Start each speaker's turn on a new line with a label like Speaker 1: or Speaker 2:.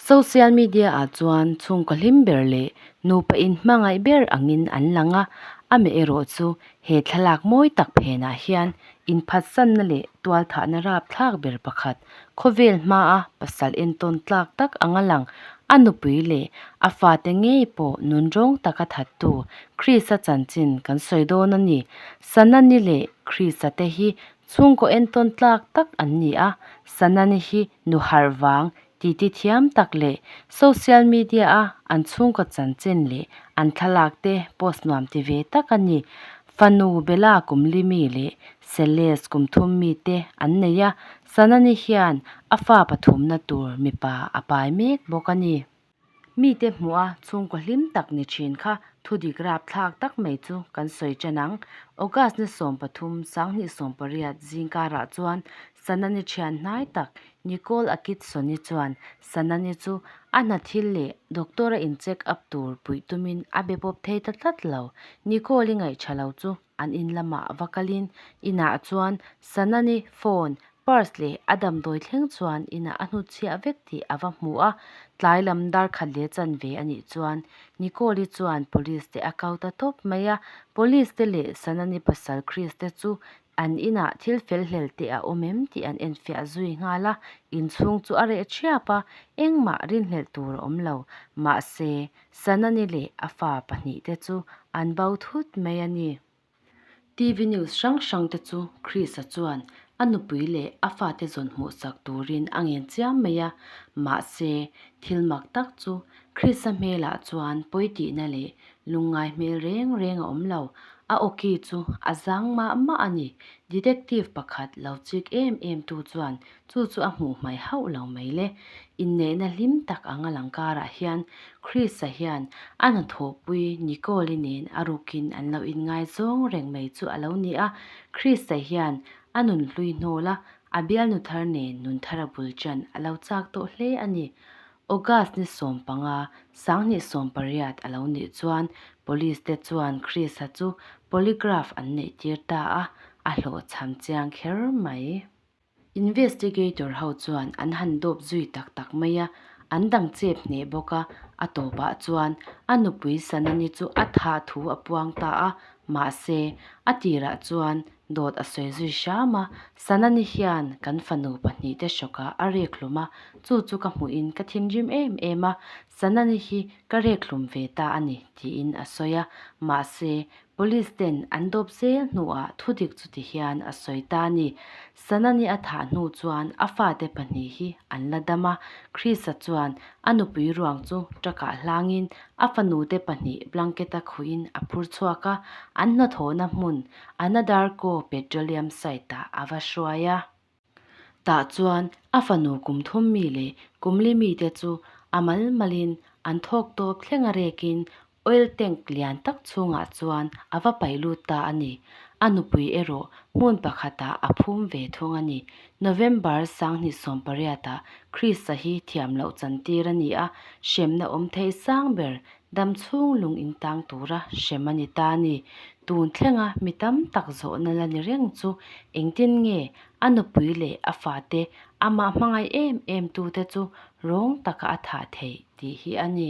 Speaker 1: Social media ah chuan chhungkaw hlim ber leh nupa inhmangaih ber angin an lang a, amaherawh chu he thlalak mawi tak phenah hian inphatsanna leh tualthahna rapthlak ber pakhat khawvel hmaa pasal entawn tlak tak anga lang a nupui leh a fate ngei pawh nunrawng taka thattu Krista chanchin kan sawi dawn a ni. Sanani leh Krista te hi Chhungkaw entawn tlak tak an ni a, Sanani hi nu harh vang titi thiam tak leh social media a an chhungkaw chanchin leh an thlalak te post nuam ti ve tak a ni. Fanu Bella Kumlimi leh Celeste Kumthummi te an nei a, Sanani hian a fa pathumna tur mipa a pai mek bawk a ni. Mite hmuh a chhungkaw hlim tak ni thin kha thudik rapthlak tak mai chu kan sawi ṭan ang. August ni 13, 2018 zingkarah chuan Sanani ṭhian hnai tak Nicole Akitsoni chuan Sanani chu a hna thil leh doctor a in check up tur puih tumin a be pawp thei ta tlat lo. Nicole-i ngaihṭha lo chu an in lamah va kalin inah chuan Sanani phone Purse leh a damdawi thleng chuan inah a hnutchhiah vek tih a va hmu a, tlai lam dar khat leh chanve a nih chuan Nicole-i chuan police te a kau ta tawp mai a, police te leh Sanani pasal Chris te chu an inah thil fel hlel te a awm em tih an enfiah zui nghal a, inchhung chu a reh thiap a, engmah rinhlelh tur a awm lo, mahse Sanani leh a fa pahnih te chu an bo thut mai a ni. TV news hrang hrang te chu Chris-a chuan a nupui leh a fate zawn hmuhsak turin a ngen chiam mai a, mahse thil mak tak chu Chris-a hmelah chuan pawi tihna leh lungngai hmel reng reng a awm lo, a awki chu a zang mah mah a ni. Detective pakhat lo chik em em tu chuan Chu chu a hmuh hmai hauh lo mai le. Inneihna hlim tak anga lang karah hian Chris-a hian a hnathawhpui Nicole-i nen a rukin an lo inngaizawng reng mai chu a lo ni a. Chris-a hian a nun hlui hnawl a, a bialnu thar nen nun thar a bul ṭan a lo chak tawh hle a ni. August ni 15, 2018 a lo nih chuan Police te chuan Chris-a chu polygraph an neihtir ta a, a hlawhchham chiang kher mai. Investigator ho chuan an han dawp zui tak tak mai a, an dang chep hneh bawk a, a tawpah chuan a nupui Sanani chu a thah thu a puang ta a, mahse, a tirah chuan dawt a sawi zui hram a, Sanani hian kan fanu pahnihte hrawkah a rek hlum a, chu chu ka hmuhin ka thinrim em em a, Sanani hi ka rek hlum ve ta a ni, tiin a sawi a, mahse, Police ten an dawp zel hnuah thudik chuti hian a sawi ta a ni. Sanani a thah hnu chuan a fate pahnih hi an la dam a, Chris-a chuan a nupui ruang chu truck-ah hlangin a fanute pahnih blanket-a khuhin a phur chhuak a, an hnathawhna hmun Anadarko Petroleum site-ah a va hruai a. Tah chuan a fanu kum thum mi leh kum li mite chu a mal malin an thawk tawp thleng a rekin oil tank lian tak chhungah chuan a va paih lut ta a ni. A nupui erawh hmun pakhatah a phum ve thung a ni. November 2018 ah Chris-a hi thiam loh chantir a ni a, hremna awm thei sang ber dam chhung lung intang tura hrem a ni ta a ni. Tun thlenga mi tam tak zawhna la ni reng chu engtin nge a nupui leh a fate amah hmangaih em em tute chu rawng taka a thah theih tih hi a ni.